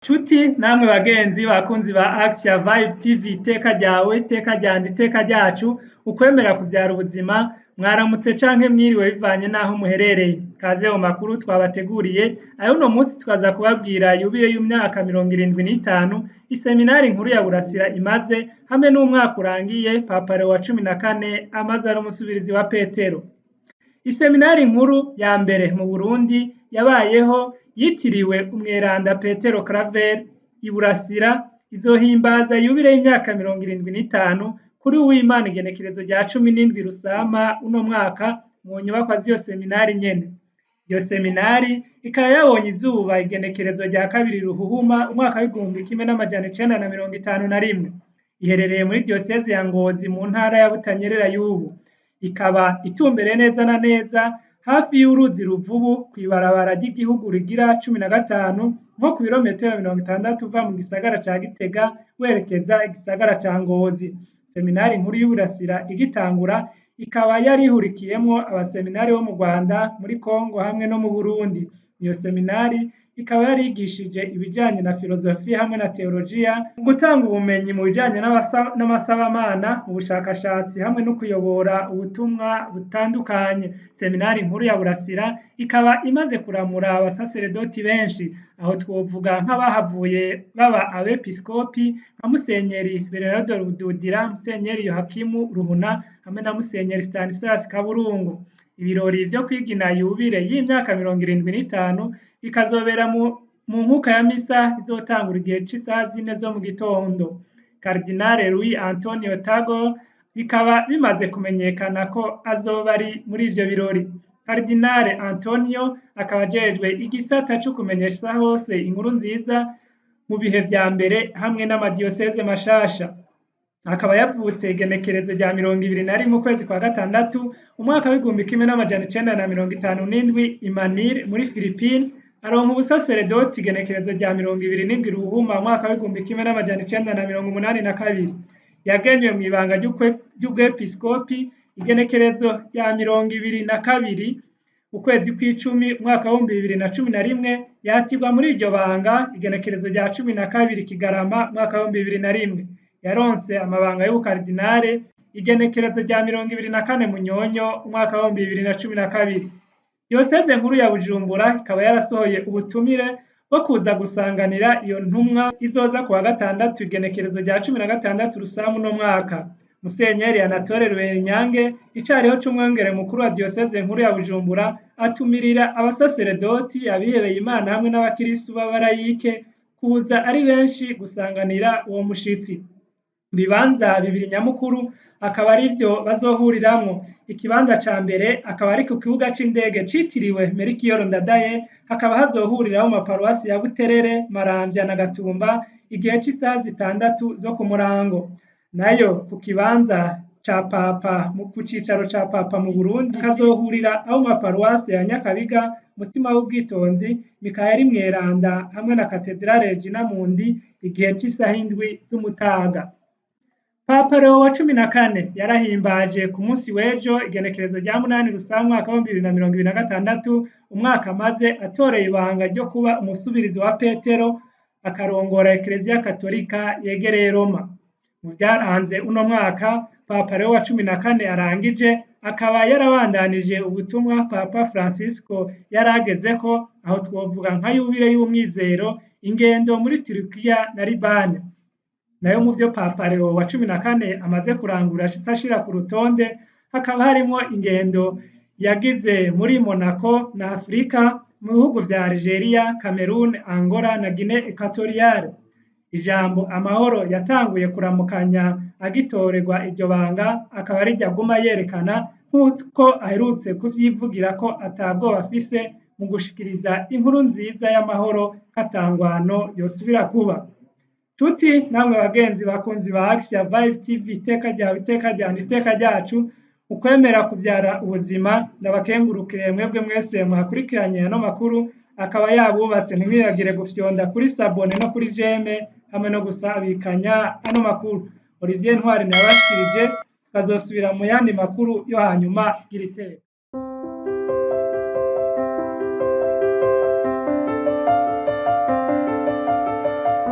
Nshuti namwe bagenzi bakunzi ba Axia Vibe TV, iteka ryawe, iteka ryanje, iteka ryacu, ukwemera kuvyara ubuzima, mwaramutse canke mwiriwe bivanye n'aho muherereye. Kaze mu makuru twabateguriye, ayo uno munsi tukaza kubabwira yubile y'imyaka 75 iseminari nkuru ya Burasira imaze, hamwe n'umwaka urangiye Papa Leo wa 14 amaze ari umusubirizi wa Petero. Iseminari nkuru ya mbere mu Burundi yabayeho yitiriwe umweranda Petero Claver i Burasira izohimbaza yubile y'imyaka 75 kuri Uwimana igenekerezo rya 17 Rusama uno mwaka mu nyubakwa z'iyo seminari nyene. Iyo seminari ikaba yabonye izuba igenekerezo rya 2 Ruhuhuma umwaka w'1951. Iherereye muri diyoseze ya Ngozi mu ntara ya Butanyerera y'ubu. Ikaba itumbereye neza na neza hafi y'uruzi Ruvubu kw'ibarabara ry'igihugu rigira 15 nko ku birometero 60 uva mu gisagara ca Gitega werekeza igisagara ca Ngozi. Seminari nkuru y'Uburasira igitangura ikaba yari ihurikiyemwo abaseminari bo mu Rwanda, muri Kongo hamwe no mu Burundi. Iyo seminari ikaba yarigishije ibijanye na filozofiya hamwe na teolojiya, mu gutanga ubumenyi mu bijanye n'amasabamana, mu bushakashatsi hamwe no kuyobora ubutumwa butandukanye. Seminari nkuru ya Burasira ikaba imaze kuramura abasaseredoti benshi, aho twovuga nk'abahavuye baba abepiskopi nka Musenyeri Bernardo Rududira, Musenyeri Yohakimu Ruhuna hamwe na Musenyeri Stanislas Kaburungu. Ibirori vyo kwigina yubile y'imyaka 75 bikazobera mu nkuka ya misa izotangura igihe c'isaha 4 zo mu gitondo. Cardinal Louis Antonio Tagle bikaba bimaze kumenyekana ko azoba ari muri ivyo birori. Cardinal Antonio akaba ajejwe igisata co kumenyesha hose inkuru nziza mu bihe vya mbere hamwe n'amadiyoseze mashasha. Akaba yavutse igenekerezo rya 21 ukwezi kwa gatandatu umwaka w'1957 i Manila muri Philippines, aronka ubusaseredoti igenekerezo rya 27 Ruhuma umwaka w'1982. Yagenywe mw'ibanga ry'ubwepiskopi igenekerezo rya 22 ukwezi kw'icumi umwaka w'2011, yatirwa muri iryo banga igenekerezo rya 12 Kigarama umwaka w'2001. Yaronse amabanga y'ubukardinale igenekerezo rya 24 Munyonyo umwaka w'2012. Diyoseze nkuru ya Bujumbura ikaba yarasohoye ubutumire bwo kuza gusanganira iyo ntumwa izoza kuwa gatandatu igenekerezo rya 16 Rusamu no mwaka. Musenyeri Anatole Ruberinyange icariho c'umwungere mukuru wa diyoseze nkuru ya Bujumbura atumirira abasaseredoti, abihebeye Imana hamwe n'abakirisu b'abarayike kuza ari benshi gusanganira uwo mushitsi. Ibibanza bibiri nyamukuru akaba arivyo bazohuriramwo. Ikibanza ca mbere akaba ari ku kibuga c'indege citiriwe Melchior Ndadaye, hakaba hazohuriraho amaparuwasi ya Buterere, Maramvya na Gatumba igihe c'isaha 6 zo ku murango. Nayo ku kibanza ca Papa, ku cicaro ca Papa mu Burundi kazohurira aho maparuwasi ya Nyakabiga, Mutima w'Ubwitonzi, Mikayeli Mweranda hamwe na Katedrale Regina Mundi igihe c'isaha 7 z'umutaga. Papa Leo wa 14 yarahimbaje ku munsi w'ejo igenekerezo rya 8 Rusama umwaka w'2026 umwaka amaze atoreye ibanga ryo kuba umusubirizi wa Petero akarongora Eklezia Katolika yegereye Roma. Mu vyaranze uno mwaka Papa Leo wa 14 arangije akaba yarabandanije ubutumwa Papa Francisco yaragezeko, aho twovuga nka yubile y'umwizero, ingendo muri Turukiya na Libani. Nayo mu vyo Papa Leo wa 14 amaze kurangura ashitse ashira ku rutonde hakaba harimwo ingendo yagize muri Monaco na Afrika mu bihugu vya Algeria, Cameroon, Angola na Guinea Equatoriale. Ijambo amahoro yatanguye kuramukanya agitorerwa iryo banga akaba ariryo aguma yerekana nk'uko aherutse kuvyivugira ko atabwoba afise mu gushikiriza inkuru nziza y'amahoro katangwano yosubira kuba. Tuti namwe bagenzi bakunzi ba Axia Vibe TV, iteka ryawe, iteka ryanje, iteka ryacu, ukwemera kuvyara ubuzima, ndabakengurukire mwebwe mwese mwakurikiranye ano makuru akaba yabubatse. Ntimwibagire gufyonda kuri sabone no kuri jeme hamwe no gusabikanya ano makuru. Olivier Ntwari nabashikirije, tukazosubira mu yandi makuru yo hanyuma. Gira iteka.